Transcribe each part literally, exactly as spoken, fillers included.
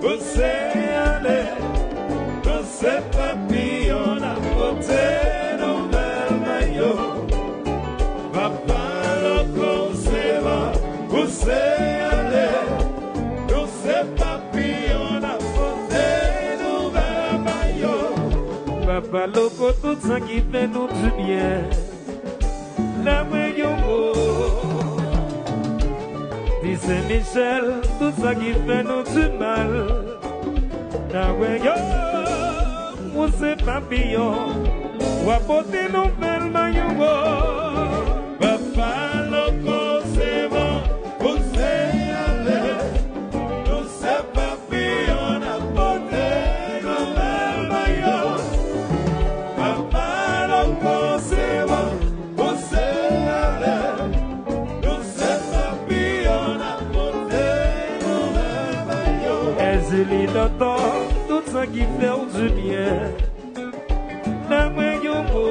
Pouse ale, nou se papiyon n ap pote nouvèl mayo. Papa Loko se van, pouse ale, nou se papiyon n ap pote nouvèl mayo. Papa Loko, tout sa ki fè nou dibyen. Nan mwen yon mo. Di Sen Michèl, tout sa ki fè nou di mal. Nan mwen yon mo, se papiyon. W ap pote nouvèl mayo. Papa Loko se van, pouse ale. Nou se pa Piyon ap pote nouvèl mayo. Papa Loko se van, pouse ale. Nou se pa piyon ap pote nouvèl mayo. Èzili Dòtò, tout sa ki fè w dibyen. Nan mwen yon mo.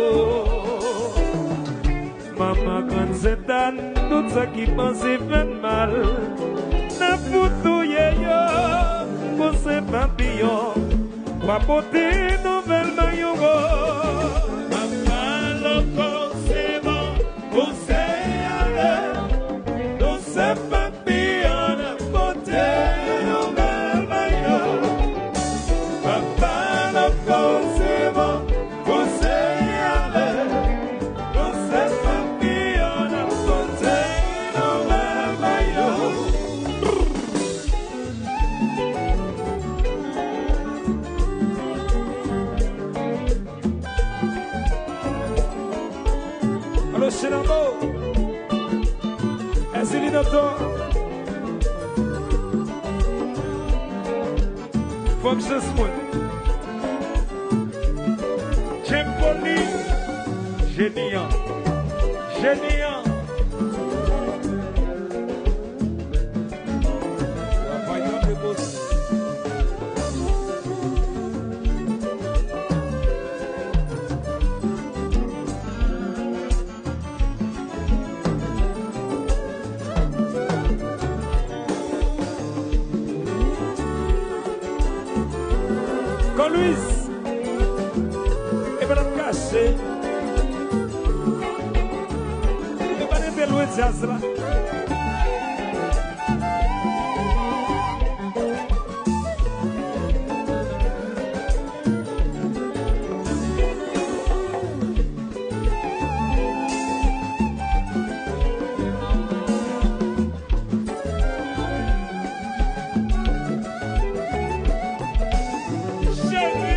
Manman Grann Sentàn, tout sa ki panse fè n mal, n ap fout touye yo. Pou se papiyon, w ap pote nouvèl mayo. Papa Loko se van, pouse ale. Nou se pa Piyon ap pote nouvèl mayo. Papa Loko se van, pouse ale. Nou se pa Piyon ap pote nouvèl mayo. Alo, Chenamo. Èzili Dòtò. Fòk Jans mwen. Jemp Poli. Jeni an. Jeni an. Travay nan negosye. Kò Louis, e pa n ap kache. E pa rete lwen djaz la. Cheri!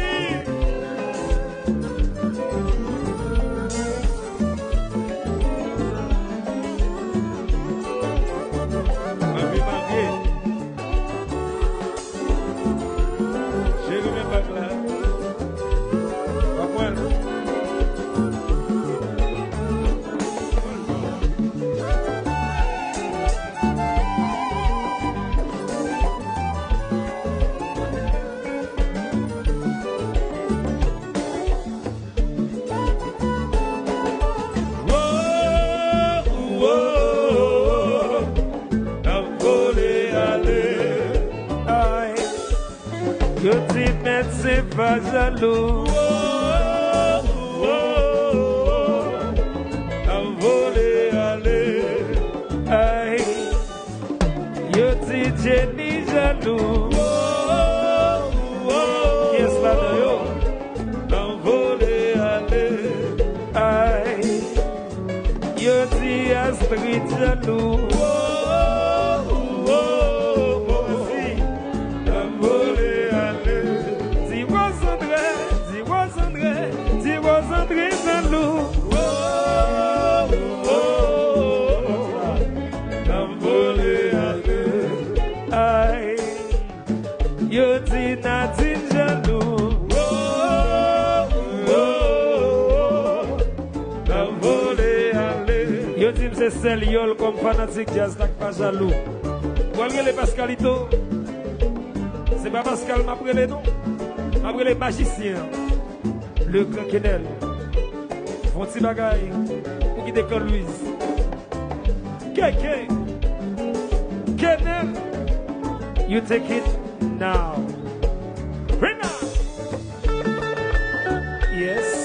Marye, marye. Cheri, men bag la. W ap pran l. Wo, wo, n ap vole ale. Ay. Yo di medsen pa jalou. Wo, wo, n ap vole ale. Ay. Yo di Jenny jalou. Kiyès ladan yo? N ap vole ale. Ay. Yo di Astrid jalou. N ap vole ale. Di Rose André, di Rose André, di Rose André jalou. N ap vole ale. Ay, yo di Nadine jalou. N ap vole ale. Yo di m se sèl yòl kòm fanatik djaz la k pa jalou. Pral rele Pascalito. Se pa Pascal m ap rele non. M ap rele majisyen an. Le Grand Kenel. Fè yon ti bagay pou kite Kan Louis. K K. Kenel. You take it. Now. Rina. Yes.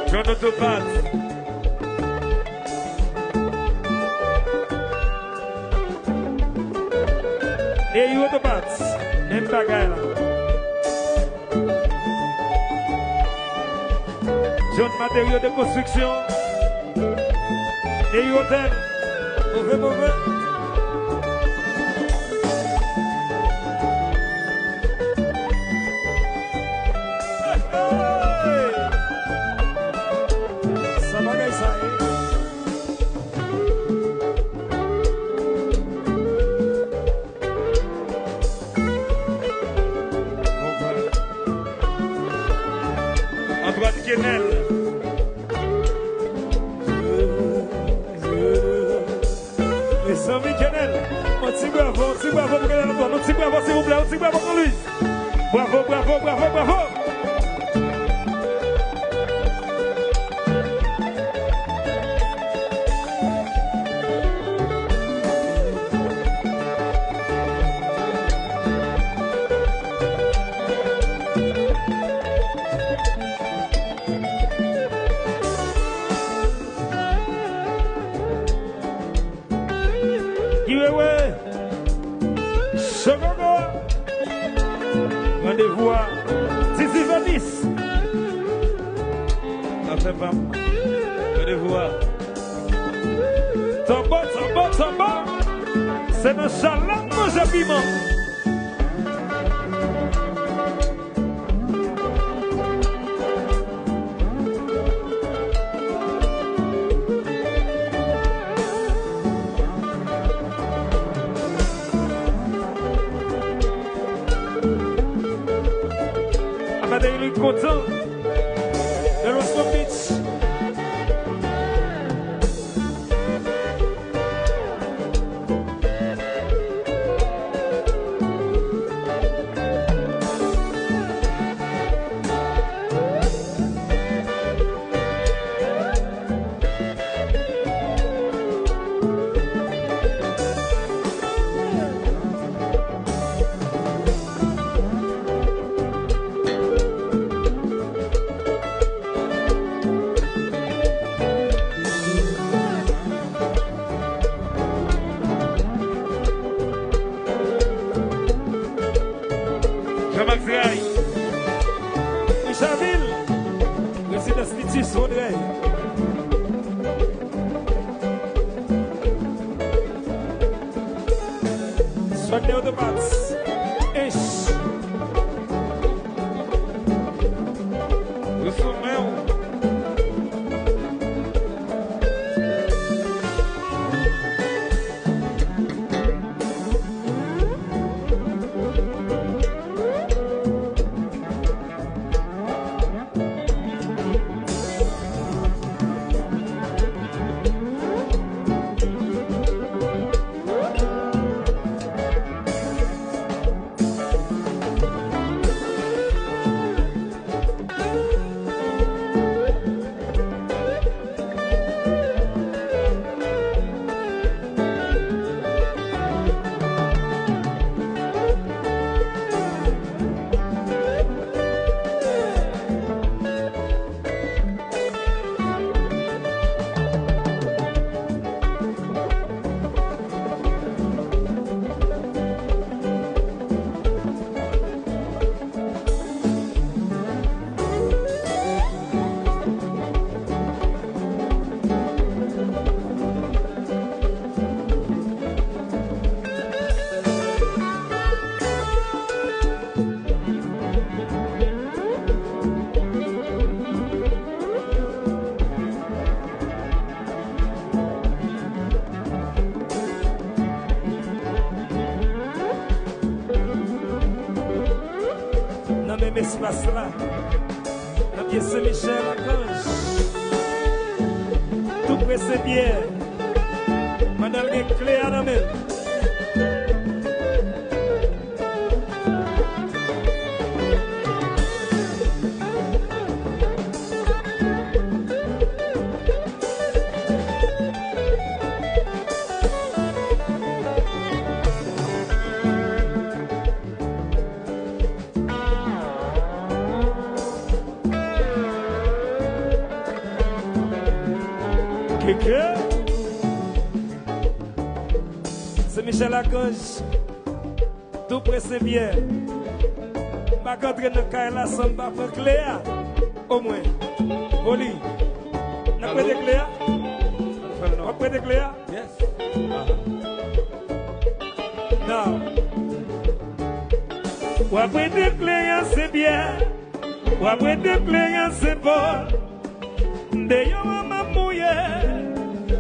John Autopat. Eyou Autopat. Menm bagay la. John Matériaux de Construction. Eyou Hôtel. Move, move. Hey, hey. Sa bagay sa ye. Antoine Kenel. Mezanmi, Kenel. Yon ti bravo, yon ti bravo pou Kenel Antoine. Yon ti bravo, silvouplè. Yon ti bravo pou Louise. Bravo, bravo, bravo, bravo. Kiwewe. Chogogo. Randevou a dizuit vennsis. Afè pa m. Randevou a. Tanbò, tanbò, tanbò. Se nan Chalèt manje piman. Amadei Luc kontan. Nan Los Beach. Jean-Max Ray. Richardville. Rezidans Titus Rodrèy. Swagner Autoparts. Ench. Ou sou men w. Gras la, nan pye Sen Michèl Akanj, tou pre Sen Pyè, pandan l gen kle a nan men l. Keke. Sen Michèl Akanj, tou pre Sen Pyè. M pa ka antre nan kay la san m pa pran kle a. Omwen. Voli. N ap prete kle a? W ap prete kle a? Yes. Now. W ap prete kle a, Sen Pyè. W ap prete kle a, Sen Pòl. Deyò a m ap mouye.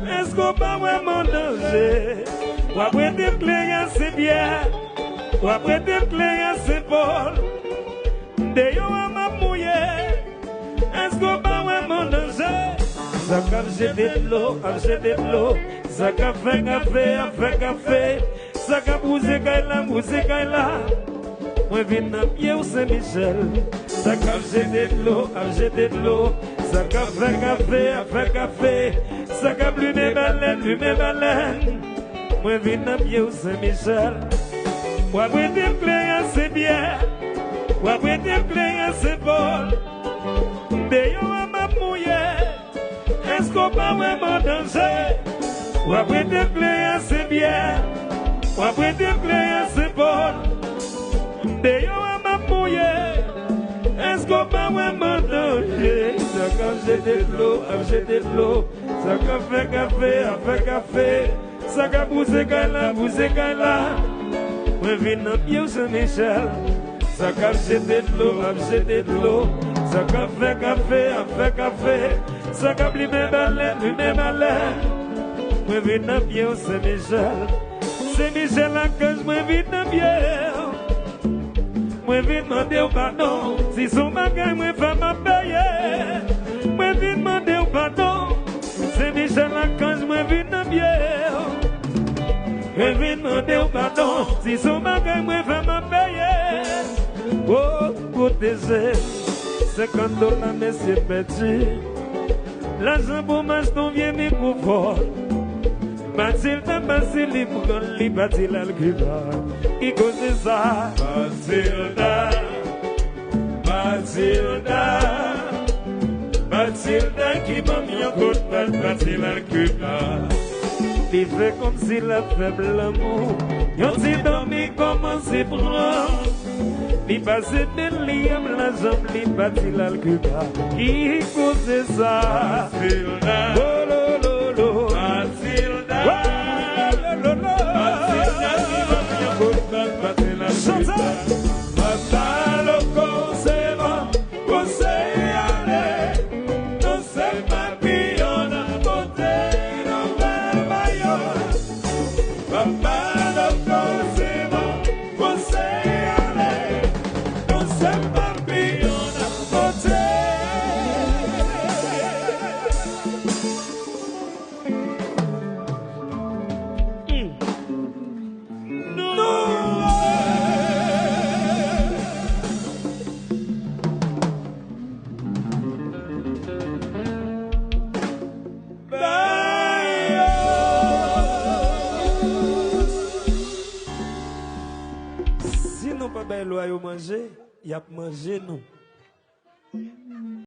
Èske w pa wè m an danje? W ap prete kle a, Sen Pyè. W ap prete kle a, Sen Pòl. Deyò a m ap mouye. Èske w pa wè m an danje? Sa k ap jete dlo, ap jete dlo. Sa k ap fè kafe, ap fè kafe. Sa k ap wouze kay la, wouze kay la. Mwen vin nan pye w, Sen Michèl. Sa k ap jete dlo, ap jete dlo. Sa k ap fè kafe, ap fè kafe. Sa k ap limen balèn, limen balèn. Mwen vin nan pye w, Sen Michèl. W ap rete m kle a, Sen Pyè. W ap rete m kle a, Sen Pòl. Deyò a m ap mouye. Èske w pa wè m an danje? W ap rete m kle a, Sen Pyè. W ap rete m kle a, Sen Pòl. Deyò a m ap mouye. Èske w pa wè m an danje? Sa k ap jete dlo, ap jete dlo. Sa k ap fè kafe, ap fè kafe. Sa k ap wouze kay la, wouze kay la. Mwen vin nan pye w, Sen Michèl. Sa k ap jete dlo, ap jete dlo. Sa k ap fè kafe, ap fè kafe. Sa k ap limen balèn, limen balèn. Mwen vin nan pye w, Sen Michèl. Sen Michèl Akanj, mwen vin nan pye w. Mwen vin mande w padon, si se yon bagay mwen fè, m ap peye. Mwen vin mande w padon, Sen Michèl Akanj, mwen vin nan pye w. Mwen vin mande w padon, si se yon bagay mwen fè, m ap peye. O, pwoteje m, senkant dola mesye pèdi. Lajan pou m achte yon vye mikwofòn. Matilda, Matilda, li pran l, li pati l al Kiba. Ki koze sa? Matilda, Matilda, Matilda ki ban m yon kout bat, pati l al Kiba. Li fè kòmsi l ap fè m lanmou, yon ti dòmi kòmanse pran. Li pase men li anba janm, li pati l al Kiba. Ki koze sa? Matilda. Oh, lo, lo, lo. Matilda. Oh, lo, lo, lo. Matilda ki ban m yon kout bat, pati l al Kiba. Chante. Papa Loko, se bon, ou se ale. Nou se papiyon nan pote nouvèl ba yo. Papa Loko, se bon, ou se ale. Nou se papiyon nan pote. Si nou pa bay lwa yo manje, y ap manje nou.